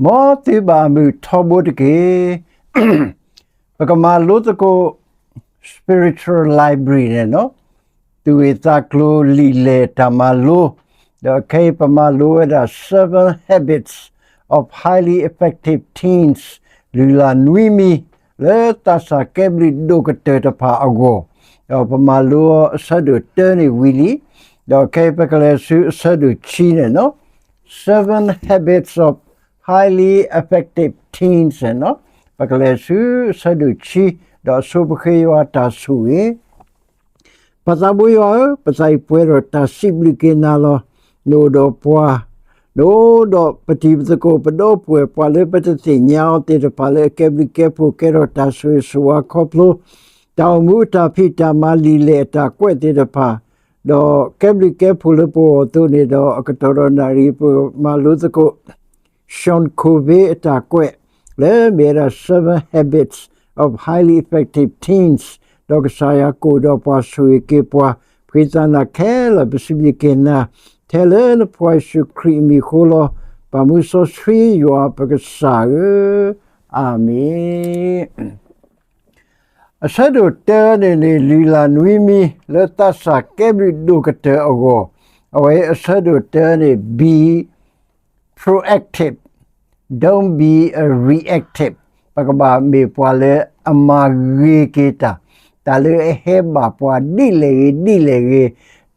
မ်သုဘၣ်မုာ်ထီဘိတက့ၢ်. ပကမၤလိသကိး spiritual library န့ၣ်နီၤ, သူၣ်ဂ့ၢ်သးကျိၤလံာ်လဲၢ်တၢ်မၤလိ, ဒီးခဲအံၤပမၤလိဝဲဒၣ် seven habits of highly effective teens, လုၢ်လၢ်နွံမံၤ လၢသးစၢ်ကဲဘျုးဒိၣ်ကတၢၢ်တဖၣ်အဂီၢ်, ဒီးပမၤလိအီၤအဆၢဒိၣ်တၢန့ၣ်ဝံၤလံ, ဒီးခဲအံၤပကလဲၤဆူအဆၢဒိၣ်ခံန့ၣ်နီၤ, seven habits of highly effective teens န့ၣ်နီၤ, ပကလဲၤဆူအဆၢဒိၣ်ခံ, ဒီးအဆိပဃ့ယွၤအတၢ်ဆိၣ်ဂ့ၤ ပသးဘိယွၤဧၢ, ပသးအံၤပှဲၤဒီးတၢ်စံးဘျုးက့ၤနၤလီၤ. နအိၣ်ဒီးပှၤ, နအိၣ်ဒီးပတံၤပသကိးပဒီပုၢ်ဝဲၢ် ပှၤလၢပတသ့ၣ်ညါအီၤသ့ၣ်တဖၣ်လၢအကဲဘျုးကဲဖှိၣ် ကဲထီၣ်တၢ်ဆိၣ်ဂ့ၤဆိၣ်ဝါခီဖျိ တၢ်အိၣ်မူအတၢ်ဖံးတၢ်မၤလံာ်လဲၢ်အတၢ်ကွဲးသ့ၣ်တဖၣ်, ဒီးကဲဘျုးကဲဖှိၣ်လၢပဂီၢ်အသိးန့ၣ်ဒီး အကတီၢ်ဒီးနၣ်ရံၣ်ပမၤလိသကိး Sean Covey အတၢ်ကွဲး လၢမ့ၢ်ဝဲဒၣ် seven habits of highly effective teens, ဒီးကစၢ်ယွၤကအိၣ်ဒီးပှၤဆိၣ်ဂ့ၤက့ၤပှၤ, ဖှံသးနၤခဲလၢာ်ပစံးဘျုးက့ၤနၤ, ထဲလၢနဖိယ့ၣ်ၡူးခရံာ်အမံၤအဃိလီၤ. ပၢ်မုၢ်စီဆှံယွၤပကစၢ်ဧၢ, အၤမ့ၣ်. အဆၢဒိၣ်တၢန့ၣ်န့ၣ် လုၢ်လၢ်နွံမံၤ လၢသးစၢ်ကဲဘျုးဒိၣ်ကတၢၢ်အဂီၢ်, အဝဲအဆၢဒိၣ်တၢန့ၣ် be proactive, don't be a reactive, ပကဘၣ်မ့ၢ်ပှၤလၢအမၤဂ့ၤက့ၤတၢ်, တၢ်လၢအဟဲဘၣ်ပှၤဒ်လဲၣ်ဂ့ၤဒ်လဲၣ်ဂ့ၤ,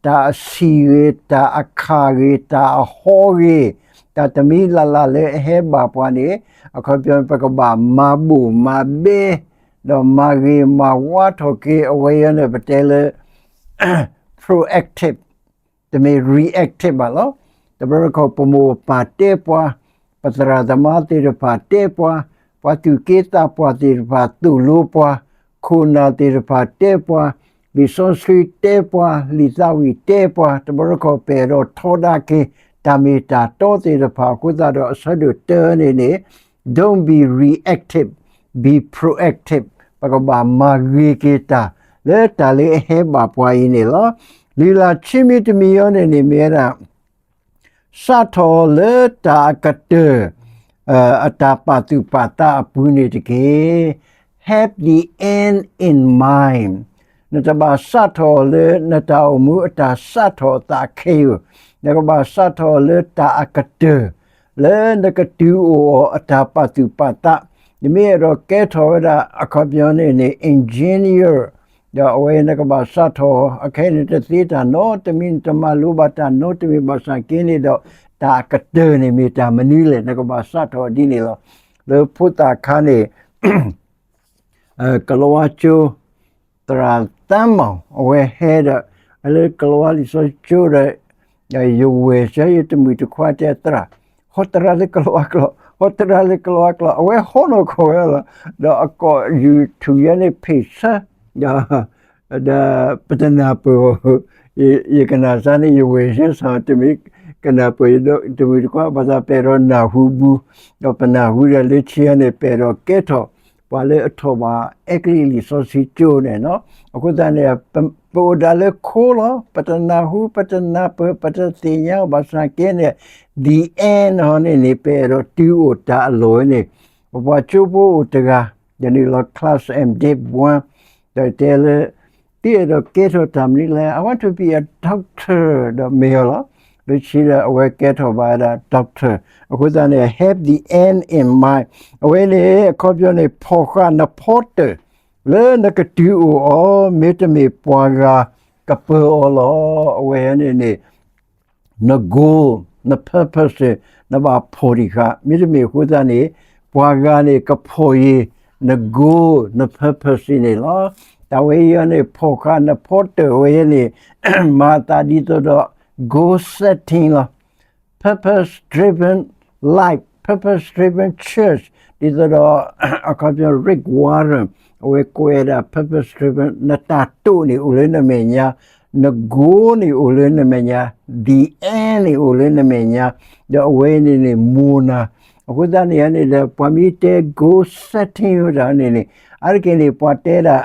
တၢ်အဆံးဂ့ၤ, တၢ်အခၣ်ဂ့ၤ, တၢ်အဟီဂ့ၤ, တၢ်တမံၤလၢ်လၢ်လၢအဟဲဘၣ်ပှၤန့ၣ်, အခီပညီပကဘၣ်မၤဘူၣ်မၤဘဲ ဒီးမၤဂ့ၤမၤဝါထီၣ်က့ၤ အဝဲအံၤန့ၣ် ပတဲလၢ proactive, တမ့ၢ် reactive ဘၣ်လီၤ. တဘျီတခီၣ်ပမိၢ်ပပၢ်တဲပှၤ, ပသရၣ်သမါသ့ၣ်တဖၣ်တဲပှၤ, ပှၤသူၣ်က့သးပှၢ်သ့ၣ်တဖၣ်သိၣ်လိပှၤ, ခိၣ်နၢ်သ့ၣ်တဖၣ်တဲပှၤ, လံာ်စီဆှံတဲပှၤ, လံာ်သးဝံၣ်တဲပှၤ, တဘျီတခီၣ်ပအဲၣ်ဒိးထီဒါက့ၤ တၢ်မ့ၢ်တၢ်တီသ့ၣ်တဖၣ်အဃိသတးဒီး အဆၢဒိၣ်တၢန့ၣ်န့ၣ် Don't be reactive, be proactive, ပကဘၣ်မၤဂ့ၤက့ၤတၢ် လၢတၢ်လၢအဟဲဘၣ်ပှၤအံၤန့ၣ်လီၤ. လုၢ်လၢ်ခံမံၤတမံၤအံၤန့ၣ်န့ၣ် မ့ၢ်ဝဲဒၣ် စးထီၣ်အီၤလၢတၢ်အကတၢၢ် အတၢ်ပာ်သူၣ်ပာ်သးအပူၤန့ၣ်တက့ၢ်. Have the end in mind. နတဘၣ်စးထီၣ်အီၤလၢနတၢ်အိၣ်မူအတၢ်စးထီၣ်အသးခဲအံၤ, နကဘၣ်စးထီၣ်အီၤလၢတၢ်အကတၢၢ် လၢနကတုၤအိၣ်အီၤအတၢ်ပာ်သူၣ်ပာ်သး, နမ့ၢ်အဲၣ်ဒိးကဲထီၣ်ဝဲဒၣ် အခီပညီန့ၣ်န့ၣ် engineer, ဒီးအဝဲနကဘၣ်စးထီၣ်အီၤ, အခဲအံၤနတသ့တၢ်နီတမံၤ နတမၤလိဘၣ်တၢ်နီတမံၤဘၣ်ဆၣ်က့န့ၣ်ဒီး တၢ်အကတၢၢ်န့ၣ်မ့ၢ်တၢ်မနုၤလဲၣ် နကဘၣ်စးထီၣ်အီၤဒ်န့ၣ်လီၤ. လၢဖိသၣ်ခါန့ၣ် ကလံးဝါကၠိ သရၣ်သၢမီၢ် အဝဲဟဲဒီး လၢကလံးဝါလံာ်စီဆှံကၠိဒီး ယဝဲၢ်ဆၢယတမုၢ်တခွါတဲသရၣ်, ဟီသရၣ်လၢကလံးဝါကျိာ်, ဟီသရၣ်လၢကလံးဝါကျိာ်, အဝဲဟီနီၢ်ကီၢ်ဝဲလီၤ. ဒီးအကိး YouTube ယဲန့ၣ် ဖ့ၣ်ဆၢ ဒီး ဒီးပတနၢ်ပၢၢ်အီၤ, ယကနၣ်စၢ်န့ၣ် ယဝဲၢ်ဆၢစၢ် တမ့ၢ်ကနၢ်ပၢၢ်ယတမုၢ်တခွါ ဘၣ်ဆၣ်ပအဲၣ်ဒိးနၢ်ဟူဘူး, ဒီးပနၢ်ဟူဒီးလၢခံန့ၣ် ပအဲၣ်ဒိးကဲထီၣ် ပှၤလၢအထီၣ်ဘၣ်အဲကလံးလံာ်စီဆှံကၠိန့ၣ်နီၤ. အဃိသတးန့ၣ် ပအိၣ်ဒၣ်လၢခိလီၤ, ပတနၢ်ဟူ ပတနၢ်ပၢၢ် ပတသ့ၣ်ညါဘၣ်ဆၣ်က့န့ၣ် the end ဟီန့ၣ်န့ၣ် ပအဲၣ်ဒိးတုၤအိၣ်တၢ်အလီၢ်ဝဲန့ၣ်, ပပှၤကၠိဖိအိၣ်တဂၤ ယနုာ်လီၤ class M Div one ဒီးတဲလၢ သုအဲၣ်ဒိးကဲထီၣ်တၢ်မနုၤလဲၣ်, I want to be a doctor ဒီးမ့ၢ်အီၤလီၤ. လၢခံဒီးအဝဲကဲထီၣ်ဘၣ်ဝဲဒၣ် doctor. အဃိသတးန့ၣ် have the end in mind. အဝဲန့ၣ် အခီပညီန့ၣ် ဖီၣ်ဃာ်နဖီတၢၢ် လၢနကတုၤအိၣ်အီၤ မ့တမ့ၢ်ပှၤဂၤကပၢၤအီၤလီၤ. အဝဲန့ၣ်န့ၣ် န goal န purpose န့ၣ် နဘၣ်ဖီၣ်တံၢ်ဃာ်, မ့တမ့ၢ်အဃိသတးန့ၣ် ပှၤဂၤန့ၣ်ကဖီၣ်အီၤ န goal န purpose န့ၣ်လီၤ. တၢ်ဝဲအံၤန့ၣ် ဖီၣ်ဃာ်နဖီတၢၢ်ဝဲန့ၣ် မၤအသးဒ်သိးဒီး goal setting လီၤ. Purpose driven life, purpose driven church ဒ်သိးဒီး အခီပညီ Rick Warren အဝဲကွဲးဝဲဒၣ် purpose driven နတၢ်တိာ်န့ၣ်အိၣ်လၢနမဲာ်ညါ, န goal န့ၣ်အိၣ်လၢနမဲာ်ညါ, the end န့ၣ်အိၣ်လၢနမဲာ်ညါ, ဒီးအဝဲန့ၣ်န့ၣ် မိၢ်နၤ. အဃိသတးန့ၣ်န့ၣ်ဒီး ပှၤမ့ၢ်တဲ goal setting ဝဲဒၣ်န့ၣ်န့ၣ် အါတက့ၢ်န့ၣ် ပှၤတဲဒၣ်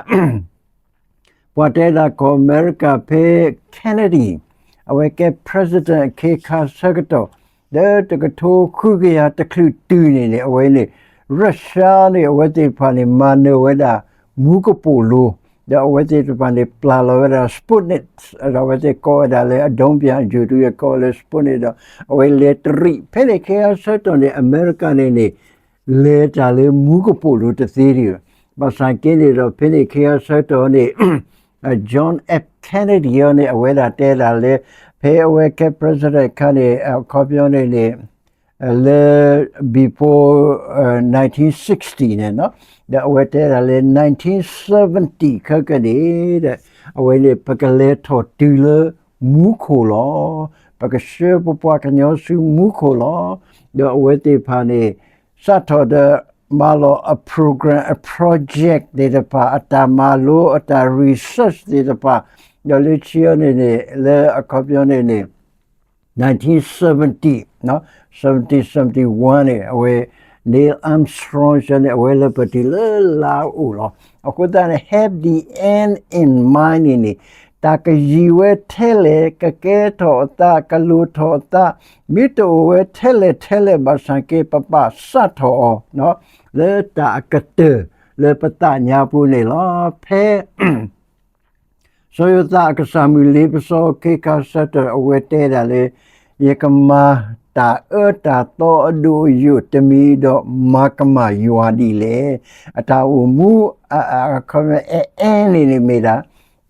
ပှၤတဲဒၣ်ကီၢ်အမဲရကၤဖဲ Kennedy အဝဲကဲ president အခ့အခါဆၢကတီၢ် တၢတကထိဃုကယၤတချုးတုၤန့ၣ်န့ၣ် အဝဲန့ၣ် Russia န့ၣ် အဝဲသ့ၣ်တဖၣ်န့ၣ် မၤနၢၤဝဲဒၣ် မူကပိာ်လိၤ, ဒီးအဝဲသ့ၣ်တဖၣ်န့ၣ် ပျၢ်လီၤဝဲဒၣ် Sputnik, ဒီးအဝဲသ့ၣ်ကိးဝဲဒၣ်လၢ အဒိပယၣ်အယိာ်တယၢ်ကိးဝဲလၢ Sputnik ဒီး အဝဲလဲၤတရံး ဖဲန့ၣ်ခဲအံၤဆၢကတီၢ်န့ၣ် အမဲရကၤန့ၣ်န့ၣ် လဲၤတၢ်လၢမူကပိာ်လိၤတသ့ဒံးဘၣ်. ဘၣ်ဆၣ်က့န့ၣ်ဒီး ဖဲန့ၣ်ခဲအံၤဆၢကတီၢ်န့ၣ် John F Kennedy အီၤန့ၣ် အဝဲဒၣ်တဲဒၣ်လၢ ဖဲအဝဲကဲ president အခါန့ၣ် အခီပညီန့ၣ်န့ၣ် လၢ before nineteen sixty န့ၣ်, ဒီးအဝဲတဲဒၣ်လၢ nineteen seventy ခဲကနံၣ်ဒီး အဝဲန့ၣ် ပကလဲၤထီၣ်တုၤလၢမူခိၣ်လီၤ. ပကဆှၢပပှၤကညီဆူမူခိၣ်လီၤ. ဒီးအဝဲသ့ၣ်တဖၣ်န့ၣ် စးထီၣ်ဒီးမၤလီၤအ program အ project သ့ၣ်တဖၣ် အတၢ်မၤလိ အတၢ် research သ့ၣ်တဖၣ်, ဒီးလၢခံအီၤန့ၣ်န့ၣ် လၢအခီပညီန့ၣ်န့ၣ် nineteen seventy, seventy seventy one န့ၣ် အဝဲ Neil Armstrong န့ၣ် အဝဲလဲၤပတုာ်လၢလါအအိၣ်လီၤ. အဃိသတးန့ၣ် have the end in mind န့ၣ်န့ၣ် တၢ်ကယံာ်ဝဲထဲလဲၣ်, ကကဲထီၣ်အသး, ကလိၣ်ထီၣ်အသး, မ့ၢ်တအိၣ်ဝဲထဲလဲၣ်ထဲလဲၣ်ဘၣ်ဆၣ်က့ ပဘၣ်စးထီၣ်အီၤ လၢတၢ်အကတၢၢ်လၢပသးညါပူၤန့ၣ်လီၤ. ဖဲ စီၤယိၤသးအကစၢ်မုၢ်လ့ပစီခ့ခါဆၢကတီၢ် အဝဲတဲဒၣ်လၢ ယကမၤတၢ်အၢတၢ်သီအဒိၣ်အယိာ်တမံၤဒီး မၤကမၣ်ယွၤဒ်လဲၣ်. အတၢ်အိၣ်မူ အခီပညီ အ end န့ၣ်န့ၣ်မ့ၢ်ဒၣ်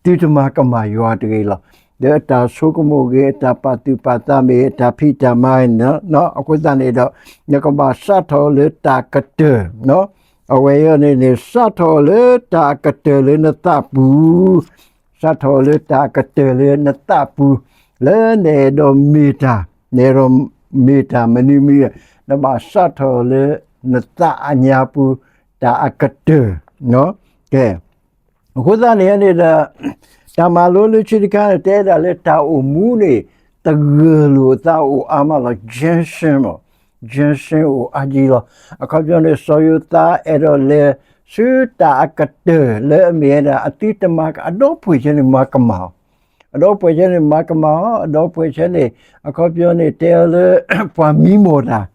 သုတမၤကမၣ်ယွၤတဂ့ၤလီၤ. ဒီးအတၢ်ဆိကမိၣ်ဂ့ၤ, အတၢ်ပာ်သူၣ်ပာ်သးမ့ၢ်ဂ့ၤ, အတၢ်ဖံးတၢ်မၤဂ့ၤ, အဃိသတးန့ၣ်ဒီး နကဘၣ်စးထီၣ်လၢတၢ်ကတၢၢ် အဝဲအံၤန့ၣ်န့ၣ် စးထီၣ်လၢတၢ်အကတၢၢ်လၢနသးပူၤ, စးထီၣ်လၢတၢ်အကတၢၢ်လၢနသးပူၤ, လၢနအဲၣ်ဒိးမ့ၢ်တၢ်, နအဲၣ်ဒိးမ့ၢ်တၢ်မနုၤမံၤ, နဘၣ်စးထီၣ်လၢနသးအညါပူၤ တၢ်အကတၢၢ်, ကဲ အဃိသတးန့ၣ်န့ၣ်ဒီး တၢ်မၤလိလၢခံတခါန့ၣ် တဲဒၣ်လၢတၢ်အိၣ်မူန့ၣ် သဂၢၢ်လိာ်အသးအိၣ်အါမးလီၤ. Ginseng မး, ginseng အိၣ်အါကံလီၤ. အခီပညီန့ၣ် စီၤယိၤသးအဲၣ်ဒိးလဲၤဆူတၢ်အကတၢၢ်လၢအမ့ၢ်ဝဲဒၣ် အသုတမၤ အဒီပုၢ်ဝဲၢ်ဆၢန့ၣ်မၤကမၣ်အီၤ အဒီပုၢ်ဝဲၢ်ဆၢန့ၣ် မၤကမၣ်အီၤ, အဒီပုၢ်ဝဲၢ်ဆၢန့ၣ် အခီပညီန့ၣ် တဲအီၤလၢ ပှၤမံမီၢ်တၢ်,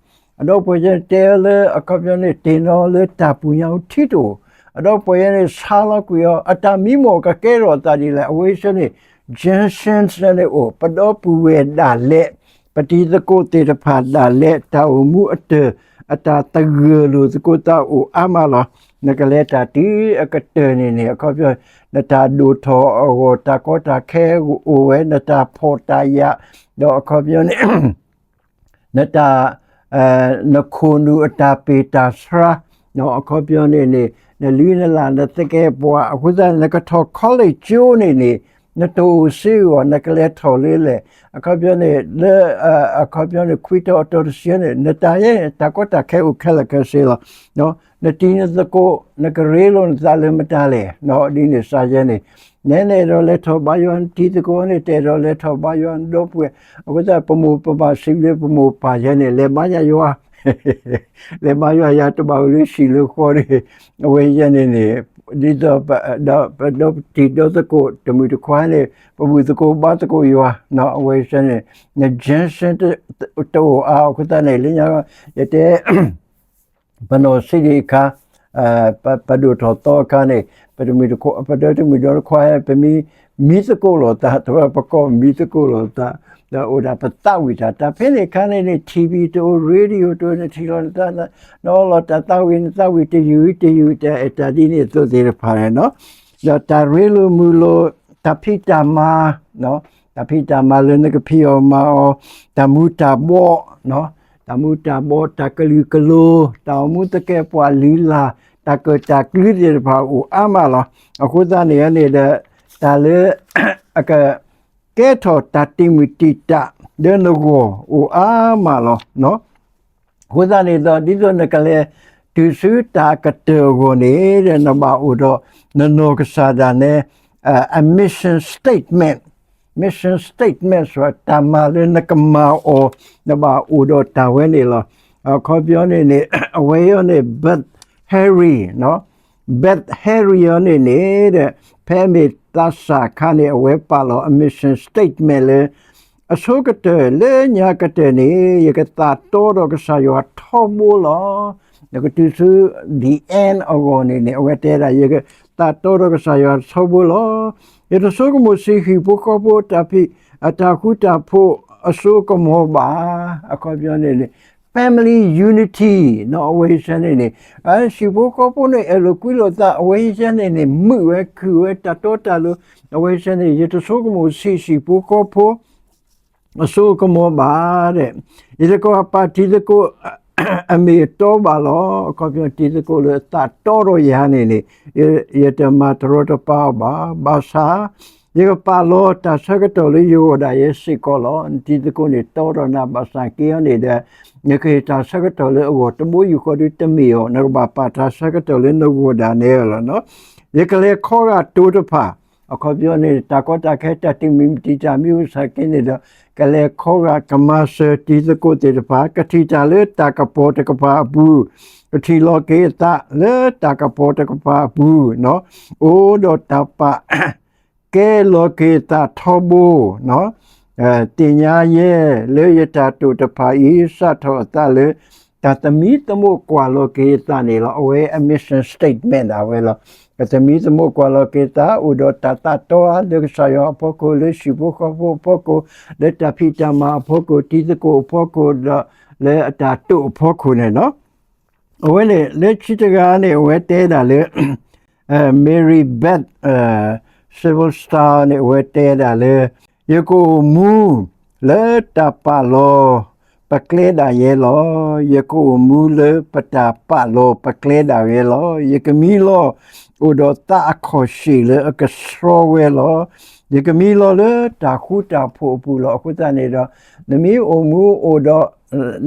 အဒီပုၢ်ဝဲၢ်ဆၢန့ၣ် တဲအီၤလၢ အခီပညီန့ၣ် တ့ၢ်နီၣ်လၢတၢ်ပူၤညါအထံတအိၣ်, အဒီပုၢ်ဝဲၢ်ဆၢန့ၣ် ဆါလီၤကွံာ်အီၤ, အတၢ်မံမီၢ်ကကဲထီၣ်အသးဒ်လဲၣ်, အဝဲဆၢန့ၣ် Ginseng ဆၢန့ၣ်အိၣ်, ပဒီပုၢ်ဝဲၢ်ဒၣ်လဲာ် ပတံၤသကိးသ့ၣ်တဖၣ်ဒၣ်လဲာ် တၢ်အိၣ်မူအတၢၢ် အတၢ်သဂၢၢ်လိာ်သကိးသးအိၣ်အါမးလီၤ. နကလဲၤတၢ်တုၤအကတၢၢ်န့ၣ်န့ၣ် အခီပညီ နတၢ်ဒိၣ်ထီၣ်အဂီၢ် တၢ်ကီတၢ်ခဲအိၣ်ဝဲ, နတၢ်ဖှီၣ်တၢ်ယာ်, ဒီးအခီပညီန့ၣ် နတၢ် နခိၣ်နူာ်အတၢ်ပ့ၢ်တၢ်ဆှါ, အခီပညီန့ၣ်န့ၣ် နလုၢ်နလၢ်နသကဲးပဝး အဃိသတးန့ၣ် နကထီၣ် college ကၠိန့ၣ်န့ၣ် နတအိၣ်စ့အဂီၢ် နကလဲၤထီၣ်လၢလဲၣ်, အခီပညီန့ၣ် လၢ အခီပညီန့ၣ် ခွံတီၤအတီၤတဆံန့ၣ် နတၢ်ယဲ တၢ်ကီတၢ်ခဲအိၣ်ခဲလၢာ်ခဲဆ့လီၤ. နတံၤနသကိး နကရ့လိာ်နသးလၢမတၤလဲၣ်, ဒ်န့ၣ်စ့ၢ်ကီးန့ၣ် နဲနအဲၣ်ဒိးလဲၤထီၣ်ဘါယွၤ နတံၤသကိးန့ၣ် တအဲၣ်ဒိးလဲၤထီၣ်ဘါယွၤ နဒီပုၢ်ဝဲၢ်, အဃိသတး ပမိၢ်ပပၢ်စံးလၢပမိၢ်ပၢ်ယဲန့ၣ် လဲၤဘါယွၤယွၤ လဲၤဘါယွၤယၤ တဘၣ်အိၣ်လၢဟံၣ်လၢဃီဒီး အဝဲယဲန့ၣ်န့ၣ် ဒ်သိး ဒီးပဒီပုၢ်ဝဲၢ်တံၤဒီသကိး တမုၢ်တခွါန့ၣ် ပဘူၣ်သကိးဘါသကိးယွၤ အဝဲယဲန့ၣ် န Ginseng တအိၣ်အါ အဃိသတးန့ၣ် လၢညါ ယတဲ ပနီၢ်စံးဒံးအခါ ပဒိၣ်ထီၣ်သီအခါန့ၣ် ပတမုၢ်တခွါ ပဒီတမုၢ်ဒီတခွါ ပမံ မံသကိးလိာ်သး တဝဲပကိးမံသကိးလိာ်သး ဒီးအိၣ်ဒၣ်ပသးဝံၣ်တၢ် တၢ်ဖဲန့ၣ်အခါန့ၣ်န့ၣ် ထံၣ်ဘံၣ်တအိၣ် ရေဒီယိၣ်တအိၣ် နထံၣ်လီၤနသး နအီလီၤတၢ်သးဝံၣ် နသးဝံၣ်တယုၢ်တယုၢ် တၢ်အဲၣ်တၢ်ဒ်န့ၣ်အသိးသ့ၣ်တဖၣ်န့ၣ် ဒီးတၢ်ရ့လိာ်မုာ်လိာ် တၢ်ဖံးတၢ်မၤ တၢ်ဖံးတၢ်မၤလၢနကဖံးအီၤမၤအီၤ တၢ်မူၤတၢ်ဘှီး တၢ်မူၤတၢ်ဘှီး တၢ်ကလုာ်ကလိၤ တၢ်အိၣ်မူသကဲးပဝးလုၢ်လၢ် တၢ်ကၢၣ်တၢ်ကျူသ့ၣ်တဖၣ်အိၣ်အါမးလီၤ. အဃိသတးန့ၣ်န့ၣ်ဒီး တၢ်လၢ အက ကဲထီၣ်တၢ်တံာ်မုၢ်တံာ်တာ် လၢနဂီၢ်အိၣ်အါမးလီၤ. အဃိသတးန့ၣ်ဒီး ဒ်သိးနကလဲၤတုၤဆူတၢ်ကတၢၢ်အဂီၢ်န့ၣ်ဒီး နဘၣ်အိၣ်ဒီး နနီၢ်ကစၢ်ဒၣ်နဲ အ mission statement, mission statement ဆိုတာ တၢ်မၤလၢနကမၤအီၤ နဘၣ်အိၣ်ဒီးတၢ်ဝဲန့ၣ်လီၤ. အခီပညီန့ၣ်န့ၣ် အဝဲအံၤန့ၣ် Beth Harris, Beth Harris အံၤန့ၣ်န့ၣ်ဒီး ဖဲအမ့ၢ်သးစၢ်အခါန့ၣ် အဝဲပာ်လီၤအ mission statement လၢ အဆိကတၢၢ်လၢညါကတၢၢ်န့ၣ် ယကသးတီဒီးကစၢ်ယွၤထီဘိလီၤ. နကတုၤဆူ the end အဂီၢ်န့ၣ်န့ၣ် အဝဲတဲဒၣ် ယကသးတီဒီးကစၢ်ယွၤထီဘိလီၤ. ယတဆိကမိၣ်ဆံးဟံၣ်ဖိဃီဖိတၢ်ဖံး အတၢ်ဃူတၢ်ဖိးအစိကမီၤဘၣ်. အခီပညီန့ၣ်န့ၣ် family unity နီၤ အဝဲဆၢန့ၣ်န့ၣ် ဟံၣ်ဖိဃီဖိန့ၣ် အဲၣ်လိာ်ကွံလိာ်သး အဝဲဆၢန့ၣ်န့ၣ် မုာ်ဝဲခုၣ်ဝဲတၢ်တီတၢ်လိၤ အဝဲဆၢန့ၣ် ယတဆိကမိၣ်ဆံးဟံၣ်ဖိဃီဖိ အစိကမီၤဘၣ်ဒီး ယတကပာ်တံၤသကိး အမ့ၢ်အတီဘၣ်လီၤ. အခီပညီတံၤသကိးလၢအသးတီဒီးယၤန့ၣ်န့ၣ် ယတမၤတရီတပါအီၤဘၣ်. ဘၣ်ဆၣ် ယကပာ်လီၤတၢ်ဆၢကတီၢ်လၢယဂီၢ်ဒၣ်ယဲစ့ၢ်ကီးလီၤ. နတံၤသကိးန့ၣ်တီဒီးနၤဘၣ်ဆၣ်က့အီၤန့ၣ်ဒီး နကဟ့ၣ်တၢ်ဆၢကတီၢ်လၢအဂီၢ်တဘိယူၢ်ဃီဒီးတမ့ၢ်အီၤ နကဘၣ်ပာ်တၢ်ဆၢကတီၢ်လၢနဂီၢ်ဒၣ်နဲအီၤလီၤ. ယကလဲၤခီဂာ်တိၤတဖၣ် အခီပညီန့ၣ် တၢ်ကီတၢ်ခဲ တၢ်တံာ်မံၤမတံာ်တၢ်မံၤအိၣ်ဆၢက့န့ၣ်ဒီး ကလဲၤခီဂာ်ကမၤစၢၤတံၤသကိးသ့ၣ်တဖၣ် ကထံၣ်တၢ်လၢတၢ်ကပီၤတကပၤအပူၤ, ကထံၣ်လီၤက့ၤအသးလၢတၢ်ကပီၤတကပၤအပူၤ, အိၣ်ဒီးတၢ်ပာ် ကဲလီၤက့ၤအသးထီဘိ, သ့ၣ်ညါယဲလၢယတၢ်တိာ်တဖၣ်အံၤ စးထီၣ်အသးလၢ တၢ်သမံသမိးကွၢ်လီၤက့ၤအသးန့ၣ်လီၤ. အဝဲအ mission statement ဒၣ်ဝဲလီၤ. ကသမံသမိးကွၢ်လီၤက့ၤအသး အိၣ်ဒီးတၢ်သးတီလၢကစၢ်ယွၤအဖီခိၣ် လၢဟံၣ်ဖိဃီဖိအဖီခိၣ် လၢတၢ်ဖံးတၢ်မၤအဖီခိၣ် တံၤသကိးအဖီခိၣ် ဒီးလၢအတၢ်တိာ်အဖီခိၣ်န့ၣ်လီၤ. အဝဲန့ၣ် လၢခံတဂၤန့ၣ် အဝဲတဲဒၣ်လၢ Mary Beth Silverstar န့ၣ် အဝဲတဲဒၣ်လၢ ယကအိၣ်မူလၢတၢ်ပာ်လီၤပကျဲဒၣ်ယဲလီၤ. ယကအိၣ်မူလၢပတၢ်ပာ်လီၤပကျဲဒၣ်ယဲလီၤ. ယကမံလီၤ အိၣ်ဒီးသးအခီၣ်ဆ့ၣ်လၢအကဆှီဝဲလီၤ. ယကမံလီၤလၢတၢ်ဃူတၢ်ဖိးအပူၤလီၤ. အဃိသတးန့ၣ်ဒီး နမ့ၢ်အိၣ်မူအိၣ်ဒီး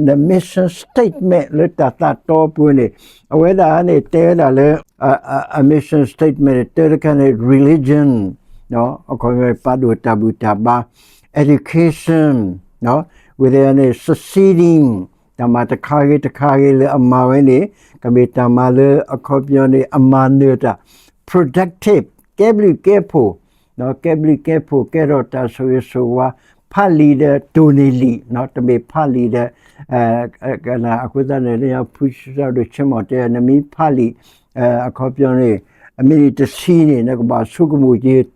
the mission statement လၢတၢ်သးတီပူၤန့ၣ် အဝဲဒၣ်န့ၣ်တဲဝဲဒၣ်လၢ အ mission statement န့ၣ် တၢတခါန့ၣ် religion အခီပညီ ပာ်ဒိၣ်တၢ်ဘူၣ်တၢ်ဘါ education ဝဲဒၣ်န့ၣ် succeeding တၢ်မၤတခါဂ့ၤတခါဂ့ၤလၢအမၤဝဲန့ၣ် ကမ့ၢ်တၢ်မၤလၢအခီပညီန့ၣ် အမၤနၢၤတၢ် productive ကဲဘျုးကဲဖှိၣ် ကဲဘျုးကဲဖှိၣ် ကဲထီၣ်တၢ်ဆိၣ်ဂ့ၤဆိၣ်ဝါ ဖးလံာ်ဒီးတိၢ်န့ၢ်လံာ် တမ့ၢ်ဖးလံာ်ဒီး အဃိသတးန့ၣ် လၢညါဖုဆၢဒိၣ်ဆ့မီၣ်တဲ နမ့ၢ်ဖးလံာ် အခီပညီန့ၣ် အမံးနံးတဆံန့ၣ် နကဘၣ်ဆိကမိၣ်က့ၤ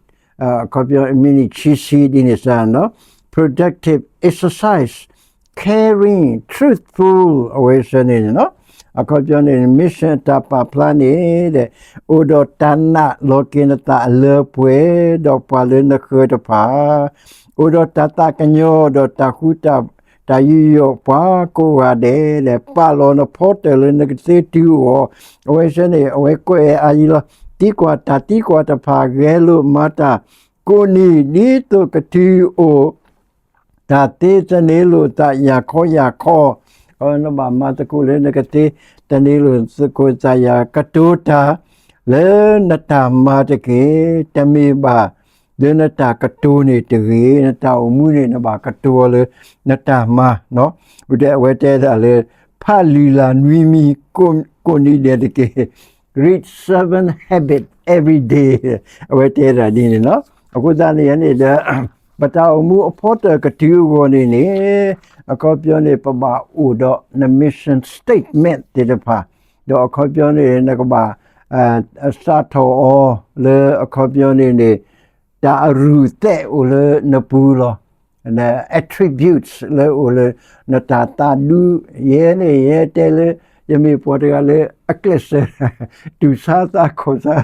အခီပညီအမံးနံးခံဆံဒ်န့ၣ်စ့ၢ်နီၤ productive, exercise, caring, truthful အဝဲစ့ၢ်န့ၣ်နီၤ အခီပညီန့ၣ် mission တၢ်ပာ်ဖျါန့ၣ်ဒီး အိၣ်ဒီးတၢ်နာ်လီၤက့ၤနသးအလၢပှဲၤ ဒီးပှၤလၢနဃၢၤတဖၣ် အိၣ်ဒီးတၢ်သးကညီၤ ဒီးတၢ်ဃူတၢ် တၢ်ယူးယီၣ်ပှၤကိးဂၤဒဲးဒီး ပာ်လီၤနဖီတၢၣ်လၢနကသ့တုၤအီၤ အဝဲစ့ၢ်န့ၣ် အဝဲကွဲးအါယံၤလီၤ သံကွၢ်တၢ်သံကွၢ်တဖၣ် ဂဲၤလိာ်မၤတၢ် ကိးနံၤဒ်သိးကတုၤအိၣ် တၢ်သ့သန့ၤလိာ်သးယၤခီယၤခီ နဘၣ်မၤသကိးလၢနကသ့သန့ၤလိာ်သကိးသးယၤ ကတိၤတၢ်လၢနတၢ်မၤတက့ၢ်. တမ့ၢ်ဘၣ်လၢနတၢ်ကတိၤန့ၣ်တဂ့ၤ. နတၢ်အိၣ်မူန့ၣ် နဘၣ်ကတိၤအီၤလၢနတၢ်မၤ ဒီးအဝဲတဲဒၣ်လၢ ဖးလံာ်လၢနွံမံၤ ကိးနံၤဒဲးတက့ၢ်. Read seven habit every day အဝဲတဲဒၣ်ဒ်န့ၣ်လီၤ. အဃိသတးန့ၣ်န့ၣ်ဒီး ပတၢ်အိၣ်မူအဖီတၢၣ်ကတုၤအဂီၢ်န့ၣ်န့ၣ် အခီပညီန့ၣ် ပဘၣ်အိၣ်ဒီးန mission statement သ့ၣ်တဖၣ် ဒီးအခီပညီန့ၣ် နကဘၣ် စးထီၣ်အီၤလၢအခီပညီန့ၣ်န့ၣ် တၢ်အရူၢ်သဲးအိၣ်လၢနပူၤလီၤ. attributes လၢအိၣ်လၢနတၢ်သးဒူ ယဲန့ၣ် ယဲတဲလၢ ယမ့ၢ်ပှၤတဂၤလၢအကျဲးစၢး တူၢ်ဆါသးခိၣ်ဆါ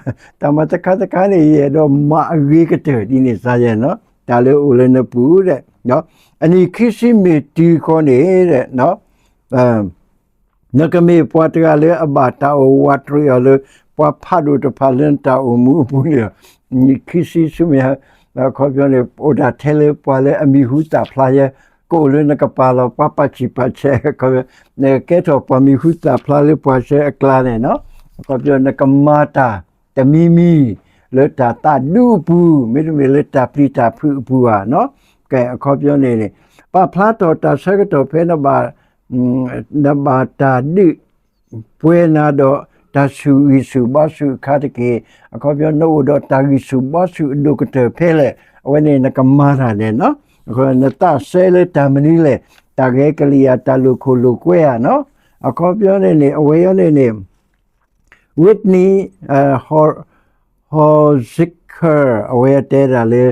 တၢ်မၤတခါတခါန့ၣ် ယအဲၣ်ဒိးမၤအဂ့ၤကတၢၢ်ဒ်န့ၣ်စ့ၢ်ယဲနီၤ တၢ်လၢအိၣ်လၢနပူၤဒီး အနံၣ်ခံဆံမ့ၢ်တုၤခီန့ၣ်ဒီး နကမ့ၢ်ပှၤတဂၤလၢအဘၣ်တၢ်အိၣ်ဝးတရံးအီၤလၢ ပှၤဖးဒိၣ်တဖၣ်လၢနတၢ်အိၣ်မူအပူၤန့ၣ်လီၤ. နံၣ်ခံဆံဆူမဲာ် အခီပညီန့ၣ် အိၣ်ဒၣ်ထဲလၢပှၤလၢအမံၤဟူသၣ်ဖျါယဲ ကအိၣ်လၢနကပၤလီၤ ပှၤပာ်ဆံးပာ်ဆဲး အခီပညီ နကကဲထီၣ်ပှၤမံၤဟူသၣ်ဖျါလၢပှၤဆဲအကျါန့ၣ်နီၤ အခီပညီ နကမၤတၢ်တမံၤမံၤ လၢတၢ်သးဒူအပူၤ မ့တမ့ၢ်လၢတၢ်ပျံၤတၢ်ဖုးအပူၤဘၣ်နီၤ ကဲ အခီပညီန့ၣ်န့ၣ် ပာ်ဖျါထီၣ်တၢ်ဆၢကတီၢ်ဖဲ နဘၣ်တၢ်ဒုးပှဲၤနၤဒီးတၢ်ဆူၣ်ဂံၢ်ဆူၣ်ဘါဆူၣ်အခါတက့ၢ်. အခီပညီ နအိၣ်ဒီးတၢ်ဂံၢ်ဆူၣ်ဘါဆူၣ်အဒိၣ်ကတၢၢ်ဖဲလဲၣ် အဝဲန့ၣ်နကမၤတၢ်န့ၣ်နီၤ နသးစဲလၢတၢ်မနုၤလဲၣ်, တၢ်ဂဲၤကလံၣ်ယၤ တၢ်လိာ်ခိၣ်လိာ်ကွဲဧါနီၤ. အခီပညီန့ၣ်န့ၣ် အဝဲအံၤန့ၣ်န့ၣ် Whitney Holziker အဝဲတဲဒၣ်လၢ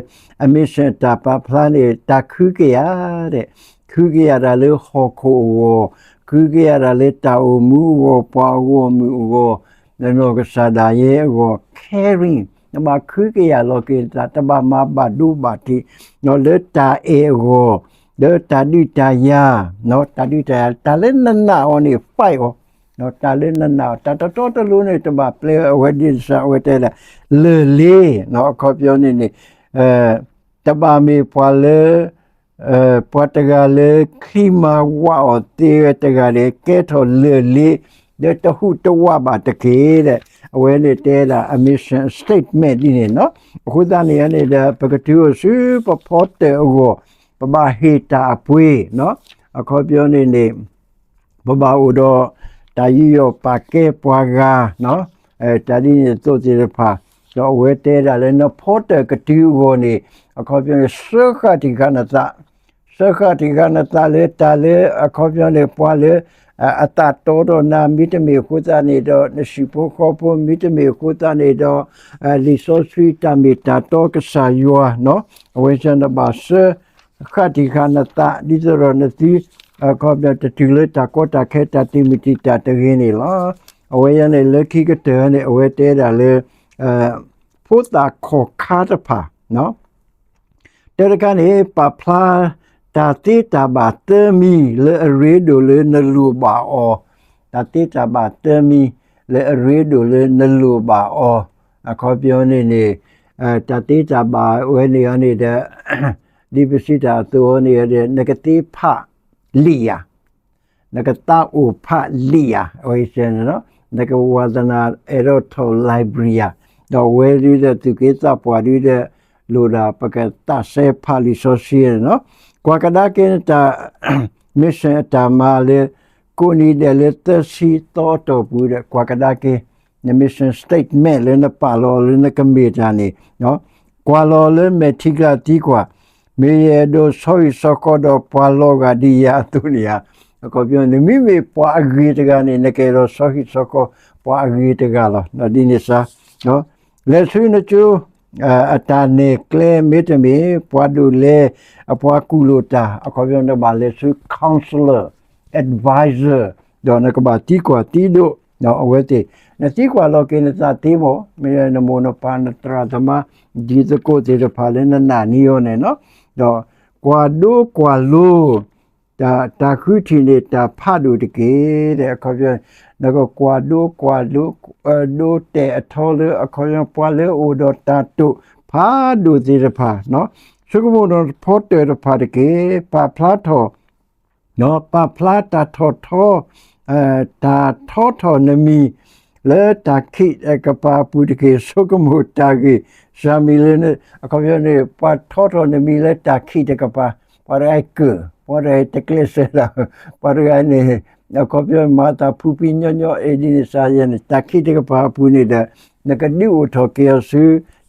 အ mission တၢ်ပာ်ဖျါန့ၣ် တၢ်ခုကယၤဒဲး, ခုကယၤတၢ်လၢဟီၣ်ခိၣ်အဂီၢ်, ခုကယၤတၢ်လၢတၢ်အိၣ်မူအဂီၢ်, ပှၤအဂီၢ်မုၢ်အဂီၢ်, နီၢ်ကစၢ်ဒၣ်ယဲအဂီၢ်, caring, နဘၣ်ခုကယၤလီၤက့ၤနသး, တဘၣ်မၤဘၣ်ဒိဘၣ်ထံးလၢတၢ်အဲၣ်အဂီၢ်, လၢတၢ်ဒုးတၢ်ယၤ, တၢ်ဒုးတၢ်ယၤ, တၢ်လၢနနာ်အီၤန့ၣ် fight အီၤ, တၢ်လၢနနာ်အီၤ, တၢ်တတီတလိၤန့ၣ် တဘၣ်ပျဲအဝဲဒ်န့ၣ်စ့ၢ် အဝဲတဲဒၣ် လၢၢ်လ့, အခီပညီန့ၣ်န့ၣ် တဘၣ်မ့ၢ်ပှၤလၢ ပှၤတဂၤလၢချံမၤဝးအီၤသ့ဝဲတဂၤန့ၣ် ကဲထီၣ်လၢၢ်လ့ လၢတဟူးတဝးဘၣ်တက့ၢ်ဒဲး, အဝဲန့ၣ်တဲဒၣ်အ mission statement ဒ်န့ၣ်နီၤ. အဃိသတးန့ၣ်န့ၣ်ဒီး ပကတုၤအိၣ်ဆူပဖီတၢၣ်အဂီၢ်, ပဘၣ်ဟ့ၣ်တၢ်အပှ့ၤ, အခီပညီန့ၣ်န့ၣ် ပဘၣ်အိၣ်ဒီးတၢ်ယူးယီၣ်ပာ်ကဲပှၤဂၤ, တၢ်ဒ်န့ၣ်အသိးသ့ၣ်တဖၣ်, ဒီးအဝဲတဲဒၣ်လၢနဖီတၢၣ်ကတုၤအဂီၢ်န့ၣ် အခီပညီန့ၣ် စၢဃာ်တံၢ်ဃာ်နသး, စၢဃာ်တံၢ်ဃာ်နသးလၢတၢ်လၢအခီပညီန့ၣ် ပှၤလၢ အသးတီဒီးနၤ မ့တမ့ၢ်အဃိသတးန့ၣ်ဒီး နဟံၣ်ဖိဃီဖိ မ့တမ့ၢ်အဃိသတးန့ၣ်ဒီး လံာ်စီဆှံတၢ်မ့ၢ်တၢ်တီကစၢ်ယွၤ, အဝဲန့ၣ်နဘၣ်စၢ ဃာ်တံၢ်ဃာ်နသး ဒ်သိးဒီးနသု အခီပညီတတုၤလၢတၢ်ကီတၢ်ခဲ တၢ်တံာ်မုၢ်တံာ်တာ်တဂ့ၤန့ၣ်လီၤ. အဝဲအံၤန့ၣ် လၢခံကတၢၢ်န့ၣ် အဝဲတဲဒၣ်လၢ ဖိသၣ်ခီၣ်ခါတဖၣ် တၢ်တခါန့ၣ် ပာ်ဖျါတၢ်သ့တၢ်ဘၣ်သၢမံၤ လၢအရ့ဒိၣ်လၢနလိၣ်ဘၣ်အီၤ, တၢ်သ့တၢ်ဘၣ်သၢမံၤ လၢအရ့ဒိၣ်လၢနလိၣ်ဘၣ်အီၤ, အခီပညီန့ၣ်န့ၣ် တၢ်သ့တၢ်ဘၣ်ဝဲန့ၣ်န့ၣ်ဒီး ဒ်ပစံးတၢ်အသိးန့ၣ်ဒီး နကသ့ဖးလံာ်ဧါ, နကသးအိၣ်ဖးလံာ်ဧါ, အဝဲ နကဝါသနာအဲၣ်ဒိးထီၣ် library ဧါ, ဒီးအဝဲဒုဒီးသူၣ်က့သးပှၢ်ဒုဒီး လိၣ်ဒၣ်ပကသးစဲဖးလံာ်စီဆှံန့ၣ်လီၤ. ကွၢ်ကဒါက့ၤနတၢ် mission အတၢ်မၤလၢ ကိးနံၤဒဲးလၢသၢဆံသီအတီၢ်ပူၤဒီး ကွၢ်ကဒါက့ၤ န mission statement လၢနပာ်လီၤလၢနကမ့ၢ်တၢ်န့ၣ် ကွၢ်လီၤလၢမဲာ်ထံကလၤသံကွၢ်, မ့ၢ်ယအဲၣ်ဒိးဆီဟံၣ်ဆီဃီဒီးပှၤလီၤဂာ်ဒ်ယၤအသိးန့ၣ်ဧါ. အခီပညီ နမ့မ့ၢ်ပှၤအဂ့ၤတဂၤန့ၣ် နကအဲၣ်ဒိးဆီဟံၣ်ဆီဃီပှၤအဂ့ၤတဂၤလီၤ. ဒ်န့ၣ်စ့ၢ် လဲၤဆူနကၠိ အတၢ်နဲၣ်ကျဲ မ့တမ့ၢ် ပှၤဒိၣ်လဲ အပှၤကူၣ်လိာ်တၢ် အခီပညီနဘၣ်လဲၤဆူ counselor, advisor ဒီးနကဘၣ်သံကွၢ်သံဒိး အဝဲသ့ၣ် နသံကွၢ်လီၤက့ၤနသးသ့မး မ့ၢ်နမိၢ်နပၢ်နသရၣ်သမါ ဒ်သကိးသ့ၣ်တဖၣ်လၢနနာ်န့ၢ်အီၤန့ၣ်လီၤ. ဒီးကွၢ်ဒိကွၢ်လိၤ တၢ်ဃုထံၣ်န့ၢ်တၢ်ဖးဒိၣ်တက့ၢ်. အခီပညီ နကကွၢ်ဒိကွၢ်လိၤ ဒိတဲာ်အထီလၢအခီပညီ ပှၤလၢအအိၣ်ဒီးတၢ်တိာ်ဖးဒိၣ်သ့ၣ်တဖၣ် ဆိကမိၣ်ဒီးနဖီတၢၣ်တဖၣ်တက့ၢ်. ပာ်ဖျါထီၣ် ပာ်ဖျါတၢ်ထီၣ်ထီ တၢ်ထီထီၣ်နမံၤ လၢတၢ်ခံးတကပၤအပူၤတက့ၢ်. ဆိကမိၣ်တၢ်ဂ့ၢ်စှၤမံၤလၢ အခီပညီန့ၣ် ပှၤထီထီၣ်နမံၤလၢတၢ်ခံးတကပၤ ပှၤတဂၤအံၤကၢၣ် ပှၤတဂၤအံၤတကျဲးစၢးတၢ် ပှၤတဂၤအံၤန့ၣ် အခီပညီမၤတၢ်ဖုဖံညီညီ အ့ၣ်ဒ်န့ၣ်စ့ၢ်ယဲန့ၣ် တၢ်ခံးတကပၤအပူၤန့ၣ်ဒီး နကဒုးအိၣ်ထီၣ်က့ၤအီၤဆူ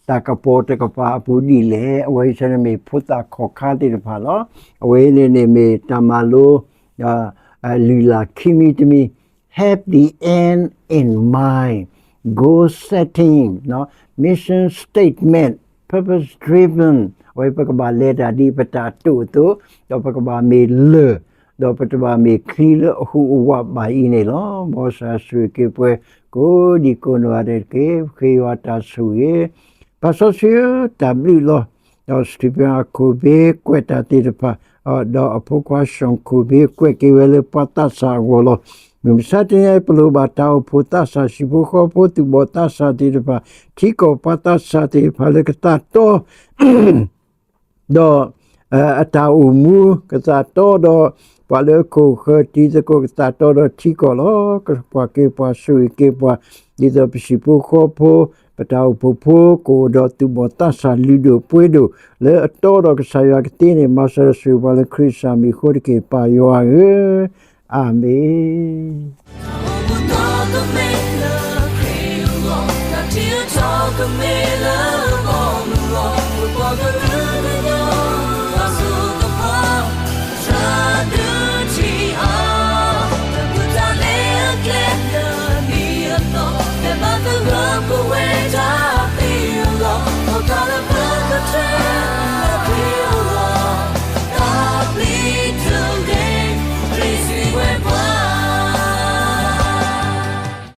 တၢ်ကပီၤတကပၤအပူၤဒ်လဲၣ်. အဝဲအံၤန့ၣ်မ့ၢ်ဖိသၣ်ခီၣ်ခါသ့ၣ်တဖၣ်လီၤ. အဝဲအံၤန့ၣ်န့ၣ်မ့ၢ်တၢ်မၤလိ လုၢ်လၢ်ခံမံၤတမံၤ have the end in mind, goal setting, mission statement, purpose driven အဝဲပကဘၣ်လဲၤတၢ်ဒ်ပတၢ်တိာ်အသိး ဒီးပကဘၣ်မ့ၢ်လၢၢ် ဒီးပတဘၣ်မ့ၢ်ချံလၢအဟူးအဝးဘၣ်အံၤန့ၣ်လီၤ. မ်ကစၢ်ဆိၣ်ဂ့ၤက့ၤပှၤကိးဒံကိးနီၢ်ဂၤဒဲးတက့ၢ်. ဃ့ယွၤတၢ်ဆိၣ်ဂ့ၤ ပၢ်စီဆှံဧၢ တၢ်ဘျုးလီၤ. ဒီးစထံပၢၣ်အခိၣ်ဘ့ကွဲးတၢ်သ့ၣ်တဖၣ် ဒီးအဖိခွါ Sean ခိၣ်ဘ့ကွဲးက့ၤဝဲလၢပှၤသးစၢ်အဂီၢ်လီၤ. မုၢ်မဆါတနံၤအံၤ ပလိၣ်ဘၣ်တၢ်အိၣ်ဖှိၣ်သးစၢ် ဟံၣ်ဖိဃီဖိ သူၣ်ဘီၣ်သးစၢ်သ့ၣ်တဖၣ် ထံကီၢ်ပှၤသးစၢ်သ့ၣ်တဖၣ်လၢကသးတီ ဒီး အတၢ်အိၣ်မူ ကသးတီဒီး ပှၤလၢအခိၣ်ဃၢၤတံၤသကိး ကသးတီဒီးထံကီၢ်လီၤ. ကကွၢ်က့ၤပှၤ ဆိၣ်ဂ့ၤက့ၤပှၤ ဒ်သိးပဟံၣ်ဖိဃီဖိ ပတၢ်အိၣ်ဖှိၣ်ဖိ ကအိၣ်ဒီးသူၣ်ဘီၣ်သးစၢ်လုၢ်ဒိၣ်ပှ့ၤဒိၣ် လၢအတီဒီးကစၢ်ယွၤကသ့န့ၣ် မၤစၢၤဆိၣ်ဂ့ၤပှၤလၢခရံာ်စၢ်မံၤအဃိတက့ၢ် ပၢ်ယွၤဧၢ, အၤမ့ၣ်.